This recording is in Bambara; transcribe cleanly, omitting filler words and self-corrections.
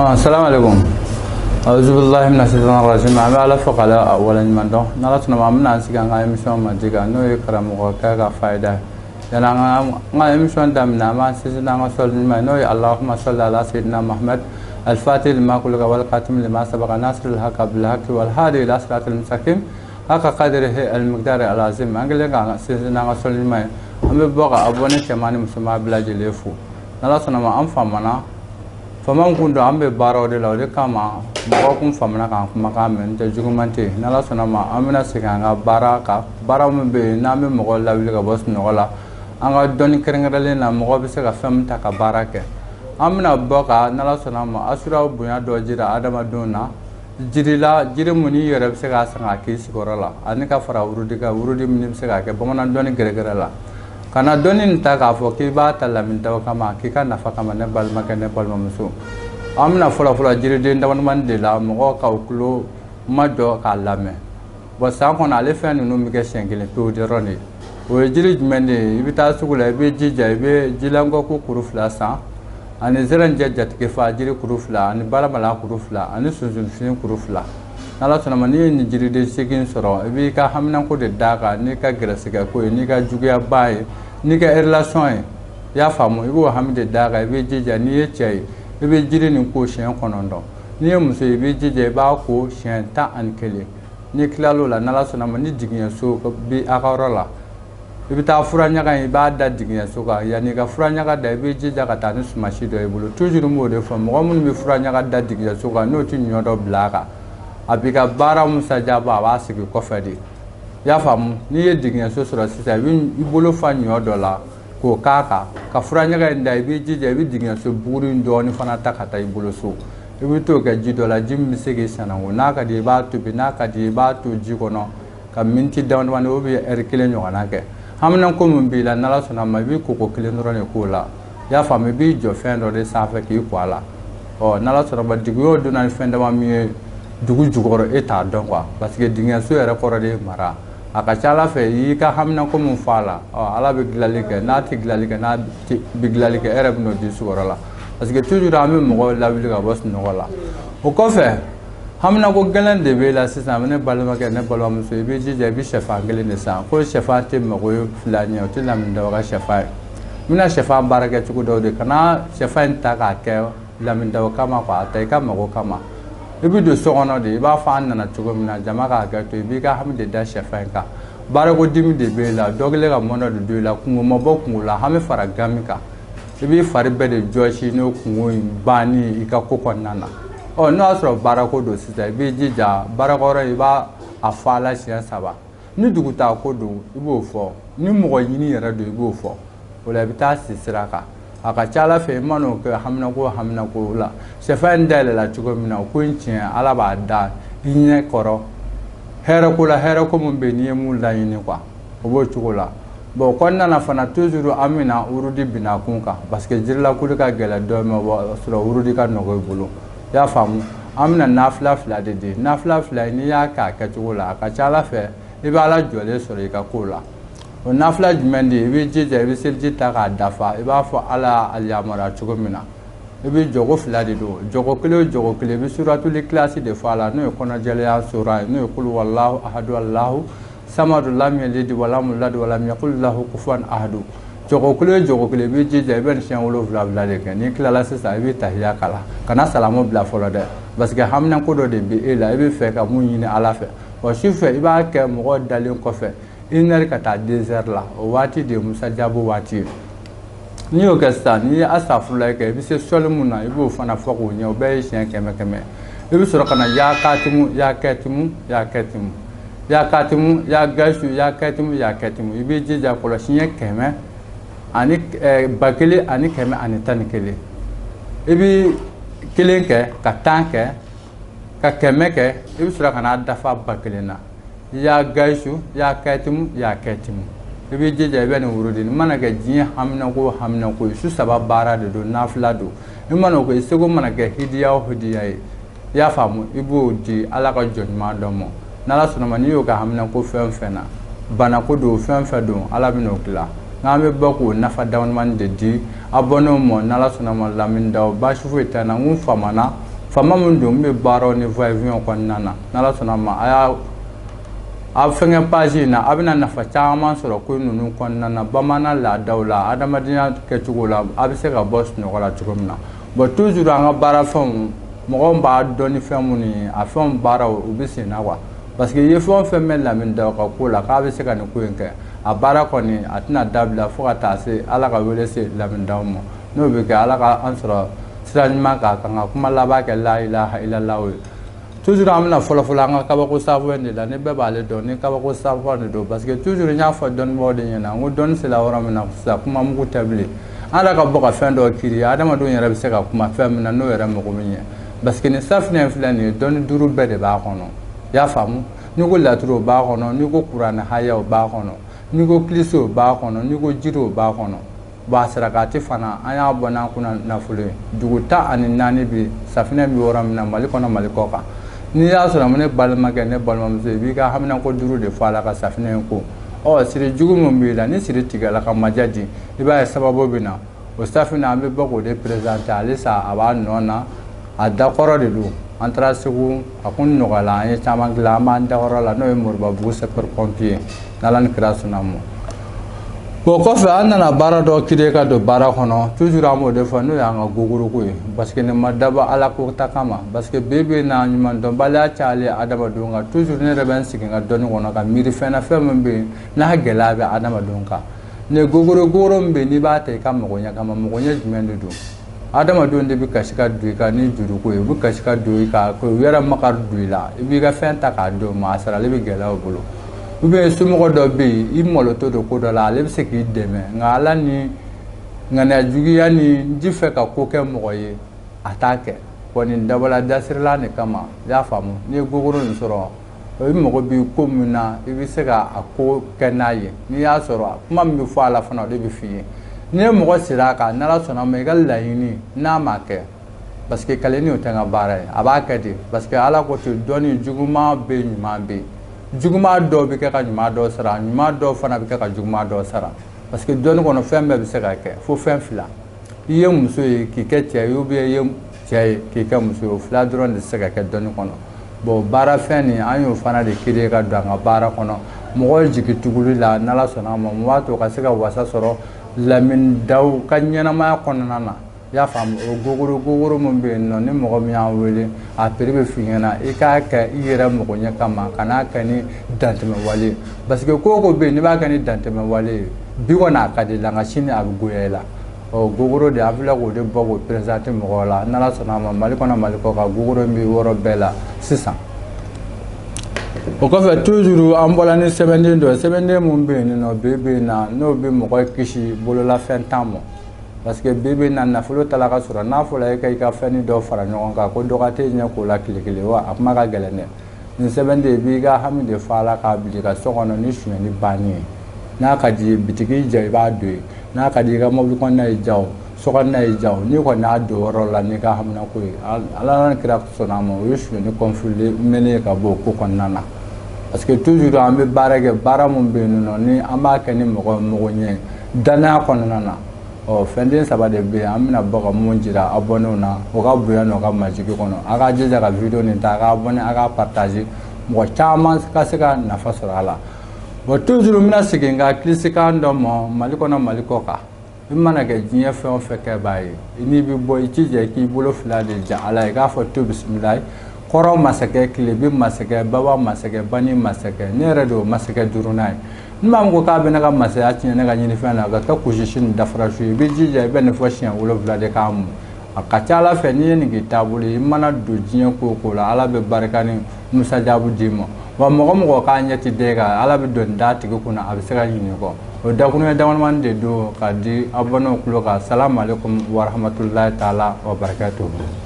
Assalamu alaikum. Auzubillahi minash shaitanir rajim. An bɛ Ala fo k'Ala waleɲuman dɔn. N'Ala sɔnna ma, an bɛna an sigi an ka émission mandi kan, n'o ye karamɔgɔkɛ ka fayida ye. Yani an ka émission daminɛ, an b'an sinsin n'an ka sɔli ɲuman ye, n'o ye Allahumma salli ala sayyidina Muhammad al-fatih lima kulika wal khatim lima sabaqa nasiril haqqa bil haqqi wal hadi ila siratil mustaqim haqqa qadrihi al miqdari al azim. An kɛlen k'an sinsin n'an ka sɔli ɲuman ye, an bɛ bɔ ka abonné cɛman ni musoman bɛɛ lajɛlen fo. N'Ala sɔnna ma, an famana faama kun don, an bɛ baaraw de la, o de kama mɔgɔw kun famana k'an kumakan mɛn, n tɛ juguman tɛ yen. N'Ala sɔnna ma, an bɛna segin an ka baara kan, baara min bɛ yen n'an bɛ mɔgɔw lawuli ka bɔ sunɔgɔ la, an ka dɔnni kɛrɛnkɛrɛnlen na, mɔgɔ bɛ se ka fɛn min ta ka baara kɛ. An bɛna bɔ ka, n'Ala sɔnna ma, asuraw bonya dɔ jira adamadenw na, jiri la, jiri mun n'i yɛrɛ bɛ se k'a san k'a k'i sigiyɔrɔ la, ani ka fara wurudi kan, wurudi min bɛ se k'a kɛ bamanan dɔnni gɛrɛgɛrɛ la. Kana dɔnni nin ta k'a fɔ k'i b'a ta lamintɛw kama, k'i ka nafa kama. Ne balimakɛ, ne balimamuso, an bɛna fɔlɔ-fɔlɔ jiriden damadamani de la, mɔgɔw ka u tulo ma jɔ k'a lamɛn. Bɔn, san kɔnɔ ale fɛn ninnu bɛ kɛ siɲɛ kelen pewu dɔrɔn de. O ye jiri jumɛn de ye? I bɛ taa sugu la, i bɛ jija, i bɛ jilankɔku kuru 2 san, ani zɛrɛnjɛ jatigi fa jiri kuru 2, ani balamala kuru 2, ani sunsunfin kuru 2. N'Ala sɔnna ma, n'i ye nin jiriden 8 sɔrɔ, i b'i ka haminanko de d'a kan, n'i ka gɛrɛsɛgɛ ko ye, n'i ka juguyaba ye, n'i ka relation ye, i y'a faamu, i b'o hami de d'a kan. I b'i jija, n'i ye cɛ ye, i bɛ jiri nin ko siɲɛ 9. N'i ye muso ye, i b'i jija, i b'a ko siɲɛ 11. N'i tilal'o la, n'Ala sɔnna ma, ni jigiɲɛso bi a ka yɔrɔ la, i bɛ taa fura ɲaga in, i b'a da jigiɲɛso kan. Yanni i ka fura ɲaga da, i b'i jija ka taa ni sumasi dɔ y'i bolo. Toujours n b'o de fɔ, mɔgɔ minnu bɛ fura ɲaga da jigiɲɛso kan, n'o tɛ ɲɔ dɔ bila a kan, a b'i ka baara musajaba, a b'a sigi kɔfɛ de. I y'a faamu? N'i ye jigiɲɛso sɔrɔ sisan, i bɛ i bolo fa ɲɔ dɔ la k'o k'a kan, ka fura ɲaga in da. I b'i jija, i bɛ jigiɲɛso buguri in dɔɔnin fana ta ka taa i bolo so. I bɛ t'o kɛ ji dɔ la, ji min bɛ se k'i sanango. N'a ka di i b'a tobi, n'a ka di i b'a to ji kɔnɔ ka miniti damadamanin ou bien ɛri kelen ɲɔgɔnna kɛ. Haminanko min b'i la, n'Ala sɔnna ma, i bɛ koko kelen dɔrɔn de k'o la. I y'a faamu? I b'i jɔ fɛn dɔ de sanfɛ k'i ko a la. Ɔ, n'Ala sɔnna ma, diguyo donna ni fɛn dama min ye dugu jukɔrɔ, e t'a dɔn quoi, parce que dingɛso yɛrɛ kɔrɔ de ye mara. A ka ca Ala fɛ, i y'i ka haminanko min fɔ a la, ɔ, Ala bɛ dilanli kɛ. N'a tɛ dilanli kɛ, n'a bɛ dilanli kɛ, e yɛrɛ bɛ n'o di sukɔrɔ la. Parce que toujours an bɛ mɔgɔw lawuli ka bɔ sunɔgɔ la. O kɔfɛ, haminanko gɛlɛn de b'e la sisan, ne balimakɛ, ne balimamuso, i b'i jija, i bɛ sɛfan kelen de san. Ko sɛfan tɛ mago ye fila ɲɛ, o tɛ lamini ka sɛfan ye. N bɛna sɛfan baara kɛ cogo dɔw de, kana sɛfan in ta k'a kɛ lamini kama quoi, a ta i ka mago kama. I bɛ don so kɔnɔ de, i b'a fɔ an nana cogo min na, jama k'a kɛ to, i b'i ka hami de da sɛfan in kan. Baarako dimi de b'e la, dɔ kɛlen ka mɔnɛ de don i la, kungo ma bɔ kungo la, hami fara gami kan, i b'i fari bɛɛ de jɔsi n'o kungo in banni i ka ko kɔnɔna na. Ɔ, n'o y'a sɔrɔ baarako don sisan, i b'i jija baarakɔrɔ, i b'a a fɔ a la siɲɛ 3. Ni dugutaa ko don, i b'o fɔ. Ni mɔgɔ ɲini yɛrɛ don, i b'o fɔ. O la, i bɛ taa si sira kan. A ka ca Ala fɛ, i man'o kɛ haminako haminako la, sɛfan in dayɛlɛla cogo min na, o ko in tiɲɛ, Ala b'a da i ɲɛ kɔrɔ hɛrɛ ko la, hɛrɛ ko min bɛ yen n'i ye mun laɲini quoi, o b'o cogo la. Bon, o kɔnɔna na fana, toujours an bɛna wurudi binakun kan, parce que jirilakuli ka gɛlɛn dɔɔnin, o b'a sɔrɔ wurudi ka nɔgɔ i bolo. I y'a faamu? An bɛna nafila 2 de di. Nafila 2, n'i y'a kɛ a kɛcogo la, a ka ca Ala fɛ, i bɛ Ala jɔlen sɔrɔ i ka ko la. O nafila jumɛn de ye? I b'i jija, i bɛ seliji ta k'a dafa, i b'a fɔ Ala y'a yamaruya cogo min na. I bɛ jɔgo 2 de don, jɔgo kelen o jɔgo kelen, i bɛ suratuli kilasi de fɔ a la, n'o ye kɔnɔjɛlenya sura ye, n'o ye kulu walahu ahadu alahu samadu lam yalidi walam yulad walam yakul lahu kufuwan ahadu. Jɔgo kelen o jɔgo kelen, i b'i jija, i bɛ nin siɲɛ 7 de kɛ. N'i tilala sisan, i bɛ tahiya kala, kana salamu bila fɔlɔ dɛ, parce que haminanko dɔ de bɛ e la, i bɛ fɛ ka mun ɲini Ala fɛ. Wa su fɛ, i b'a kɛ mɔgɔ dalen kɔfɛ, 1 heure ka taa 2 heures la, o waati de ye musajabo waati ye. N'i y'o kɛ sisan, n'i ye asafurulayi kɛ, i bɛ se sɔli mun na, i b'o fana fɔ k'o ɲɛ, o bɛɛ ye siɲɛ 100 100. I bɛ sɔrɔ ka na ya katimu, ya kɛtimu, ya kɛtimu, ya katimu, ya gasu, ya kɛtimu, ya kɛtimu. I b'i jija kɔlɔsi siɲɛ 100 ani 1111. I bɛ 1 kɛ ka 10 kɛ ka 100 kɛ, i bɛ sɔrɔ ka n'a dafa 1000 na. Ya gasu, ya kɛtimu, ya kɛtimu. I b'i jija, i bɛ nin wurudi. Nin mana kɛ diɲɛ haminanko haminanko ye, su 3 baara de don, nafila don. I mana o kɛ, i seko mana kɛ hidiya o hidiya ye, i y'a faamu, i b'o di Ala ka jɔn ɲuman dɔ ma. N'Ala sɔnna ma, n'i y'o kɛ haminanko fɛn o fɛn na, banako don, fɛn fɛn don, Ala bɛ n'o dilan. N'an bɛ bɔ k'o nafa damadamani de di abonnéw ma, n'Ala sɔnna ma, Lamini Daw baasi foyi tɛ n na, n kun famana. Faama min don bɛ baaraw ni va-et-vient kɔnɔna na, n'Ala sɔnna ma, a y'a a fɛngɛ page in na, a bɛna nafa caman sɔrɔ ko ninnu kɔnɔna na, bamanan laadaw la, adamadenya kɛcogo la, a bɛ se ka bɔ sunɔgɔ la cogo min na. Bon, toujours an ka baarafɛnw, mɔgɔw b'a dɔn ni fɛn minnu ye, a fɛnw baaraw u bɛ sen na quoi. Parce que i ye fɛn o fɛn mɛn Lamine Daw ka ko la k'a bɛ se ka nin ko in kɛ, a baara kɔni a tɛna dabila fo ka taa se Ala ka wele se Lamine Daw ma. N'o bɛ kɛ, Ala ka an sɔrɔ sira ɲuman kan, ka n ka kuma laban kɛ la ilaha illallah ye. Toujours an bɛna fɔlɔ-fɔlɔ an ka kabako safunɛ de la, ni bɛɛ b'ale dɔn ni kabako safunɛ de don. Parce que toujours n y'a fɔ dɔnnibagaw de ɲɛna, n ko dɔnni sera yɔrɔ min na sisan, kuma mugu tɛ bilen. An yɛrɛ ka bɔ ka fɛn dɔ kiri, adamadenw yɛrɛ bɛ se ka kuma fɛn min na n'o yɛrɛ mago bɛ ɲɛ. Parce que nin safunɛ in filɛ nin ye, dɔnni duuru bɛɛ de b'a kɔnɔ, i y'a faamu. N'i ko laturu, o b'a kɔnɔ. N'i ko kuranɛ haya, o b'a kɔnɔ. N'i ko kilisi, o b'a kɔnɔ. N'i ko jiri, o b'a kɔnɔ. Bon, a sarakati fana, an y'a bɔ n'an kunna nafolo ye. Dugu 14 bi safinɛ bɛ yɔrɔ min na, Mali kɔnɔ, Mali kɔ kan. N'i y'a sɔrɔ ne balimakɛ, ne balimamuso, i b'i ka haminanko duuru de fɔ a la ka safinɛ in ko. Ɔ siri jugu min b'i la, ni siri tigɛla ka maja di, i b'a ye sababu bɛ na. O safinɛ, an bɛ bɔ k'o de présenter halisa, a b'a nɔ na, a dakɔrɔ de don. An taara Segu, a kun nɔgɔyala, an ye caman dilan, an b'an dakɔrɔ la, n'o ye Moribabugu sapeur pompier, n'Ala ni kira sɔnna ma. Bon, kɔfɛ an nana baara dɔ créer ka don baara kɔnɔ. Toujours an b'o de fɔ, n'o y'an ka gogoroko ye. Parce que nin ma dabɔ Ala ko ta kama. Parce que bi bi in na, ɲumandɔnbaliya cayalen adamadenw kan. Toujours ne yɛrɛ bɛ n sigi n ka dɔnni kɔnɔ ka miiri fɛn na, fɛn min bɛ yen n'a gɛlɛya bɛ adamadenw kan. Nin gogoro gogoro min bɛ yen, n'i b'a ta i ka magoɲɛ kama, magoɲɛ jumɛn de don? Adamadenw de bɛ kasi ka don i kan ni juruko ye, u bɛ kasi ka don i kan k'u yɛrɛ makari don i la. I b'i ka fɛn ta k'a d'o ma, a sarali bɛ gɛlɛya u bolo. Ou bien somɔgɔ dɔ bɛ yen, i malotɔ don ko dɔ la, ale bɛ se k'i dɛmɛ, nka Ala ni ŋaniya juguya ni n ti fɛ ka ko kɛ mɔgɔ ye, a t'a kɛ. Wa nin dabɔla dasirila de kama, i y'a faamu. N'i ye gogoro nin sɔrɔ, i mago bɛ ko min na, i bɛ se ka a ko kɛ n'a ye. N'i y'a sɔrɔ, kuma min bɛ fɔ a la fana, o de bɛ f'i ye. N'i ye mɔgɔ sera a kan, n'Ala sɔnna ma, i ka laɲini n'a ma kɛ, parce que kaleni o tɛ n ka baara ye, a b'a kɛ ten. Parce que Ala ko ten, dɔnni juguman bɛ yen, ɲuman bɛ yen. Juguman dɔw bɛ kɛ ka ɲuman dɔw sara, ɲuman dɔw fana bɛ kɛ ka juguman dɔw sara. Parce que dɔnni kɔnɔ, fɛn bɛɛ bɛ se ka kɛ, fo fɛn fila. I ye muso ye k'i kɛ cɛ ye, ou bien i ye cɛ ye k'i kɛ muso ye, o fila dɔrɔn de tɛ se ka kɛ dɔnni kɔnɔ. Bon, baarafɛn nin, an y'o fana de créer ka don an ka baara kɔnɔ, mɔgɔw jigi tuguli la, n'Ala sɔnna a ma, mun b'a to ka se ka wasa sɔrɔ Lamine Daw ka ɲɛnamaya kɔnɔna na, i y'a faamu. O gogoro gogoro min bɛ yen nɔ, ni mɔgɔ min y'an wele, a prix bɛ f'i ɲɛna, i k'a kɛ i yɛrɛ magoɲɛ kama, kan'a kɛ ni dantɛmɛ wale ye. Parce que ko o ko bɛ yen, n'i b'a kɛ ni dantɛmɛ wale ye, bi kɔni a ka di la, nka sini a bɛ goya i la. Ɔ gogoro de, an filɛ k'o de bɔ k'o présenter mɔgɔw la, n'Ala sɔnna a ma, Mali kɔnɔ, Mali kɔ kan, gogoro min bɛ yɔrɔ bɛɛ la sisan. O kɔfɛ, toujours an bɔra ni sɛbɛnden dɔ ye, sɛbɛnden mun bɛ yen nɔ bi bi in na, n'o bɛ mɔgɔ kisi bololafɛn tan ma. Parce que bi bi in na, nafolo tala ka sɔrɔ, n'a fɔra e ka i ka fɛnnin dɔ fara ɲɔgɔn kan, ko dɔgɔ tɛ ɲɛ k'o la tile kelen wa, a kuma ka gɛlɛn dɛ. Nin sɛbɛnden, i b'i ka hami de fɔ a la k'a bila i ka so kɔnɔ ni sonyɛni banni ye. N'a ka di i ye, bitigi jɔ, i b'a don yen. N'a ka di i ka mobili kɔnɔna y'i diya o, so kɔnɔna y'i diya o, n'i kɔni y'a don yɔrɔ la n'i ka haminako ye, Ala ni kira sɔnna a ma, o ye sonyɛni kɔnfilé ye ka bɔ o ko kɔnɔna na. Parce que toujours an bɛ baara kɛ, baara min bɛ yen nɔ, ni an b'a kɛ ni mɔgɔ mago ɲɛ danaya kɔnɔna na. Ɔ fɛnden saba de bɛ yen, an bɛna bɔ ka mun jira abonnés na, o ka bonya n'o ka majigi kɔnɔ. A k'a jija ka vidéo nin ta, a k'a abonné, a k'a partager, mɔgɔ caman ka se ka nafa sɔrɔ a la. Bon, toujours n bɛna segin n ka kilisikan dɔ ma, Mali kɔnɔ, Mali kɔ kan. I mana kɛ diɲɛ fɛn o fɛn kɛbaa ye, n'i bɛ bɔ, i jija i k'i bolo fila de ja Ala ye, k'a fɔ to bisimilayi, kɔrɔ masakɛ, tilebi masakɛ, baba masakɛ, bani masakɛ, ne yɛrɛ de o masakɛ duurunan ye. Ni maa min ko k'a bɛ ne ka masaya tiɲɛ, ne ka ɲinifɛn na, ka kɛ kusisi ni dafarasu ye, i bɛ jija i bɛ nin fɔ siɲɛ 7 de k'a mun. A ka ca Ala fɛ, n'i ye nin k'i taabolo ye, i mana don diɲɛ ko o ko la, Ala bɛ barika ni musajabu d'i ma. Wa mɔgɔ mɔgɔ k'a ɲɛ ti den kan, Ala bɛ doni d'a tigi kunna, a bɛ se ka ɲinɛ kɔ. O dakuruɲɛ damadamani de don ka di abonnés tulo kan. Salamu aleykum wa rahmatulahi taala wa barakatuhu.